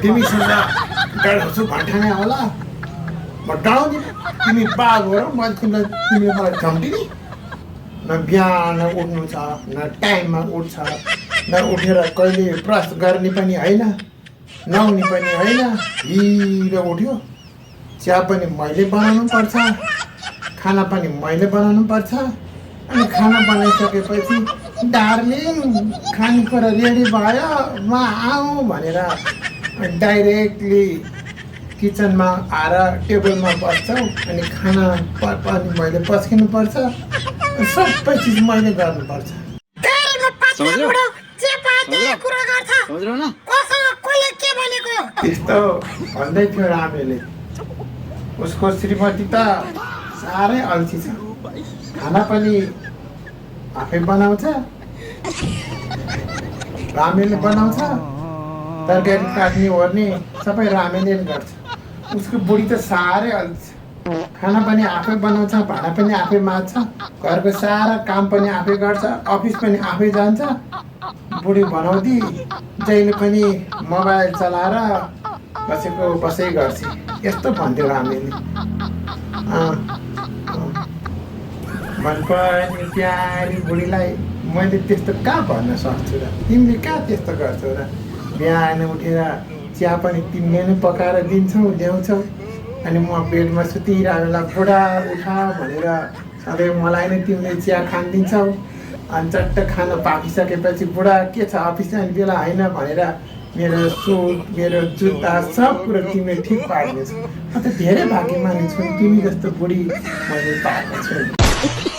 तिमीसँग डराउँछु भन्ठाने होला म डराउँदिन तिमी बाघ हो र मैले तिमीले मलाई झम्टिने न बिहान उठ्नु छ न टाइममा उठ्छ न उठेर कहिले ब्रस गर्ने पनि होइन नुहाउने पनि होइन हिरो उठ्यो चिया पनि मैले बनाउनु पर्छ खाना पनि मैले बनाउनु पर्छ अनि खाना बनाइसकेपछि डार्लिङ खानेकुरा रेडी भयो म आऊ भनेर डाइरेक्टली किचनमा आएर टेबलमा बस्छौ अनि खाना पनि मैले पस्किनु पर्छ सबै चिज मैले गर्नुपर्छ त्यस्तो भन्दै थियो रामेले उसको श्रीमती त साह्रै अल्छी छ खाना पनि आफै बनाउँछ रामेले बनाउँछ तरकारी काट्ने ओर्ने सबै रामेले गर्छ उसको बुढी त साह्रै अल्छी खाना पनि आफै बनाउँछ भाँडा पनि आफै माझ्छ घरको सारा काम पनि आफै गर्छ अफिस पनि आफै जान्छ बुढी बनाउँदी जहिले पनि मोबाइल चलाएर बसेको बसै गर्छ यस्तो भन्थ्यो रामेले मनपर्ने प्यारी बुढीलाई मैले त्यस्तो कहाँ भन्न सक्छु र तिमीले कहाँ त्यस्तो गर्छौ र बिहान उठेर चिया पनि तिमीले नै पकाएर दिन्छौ ल्याउँछौ अनि म बेडमा सुतिरहेको बेला बुढा उठा भनेर सधैँ मलाई नै तिमीले चिया खानिदिन्छौ अनि चट्ट खाना पाकिसकेपछि बुढा के छ अफिस जाने बेला होइन भनेर मेरो सुट मेरो जुत्ता सब कुरो तिमीले ठिक पार्नेछौ म त धेरै भाग्यमानी छु तिमी जस्तो बुढी मैले पाएको छु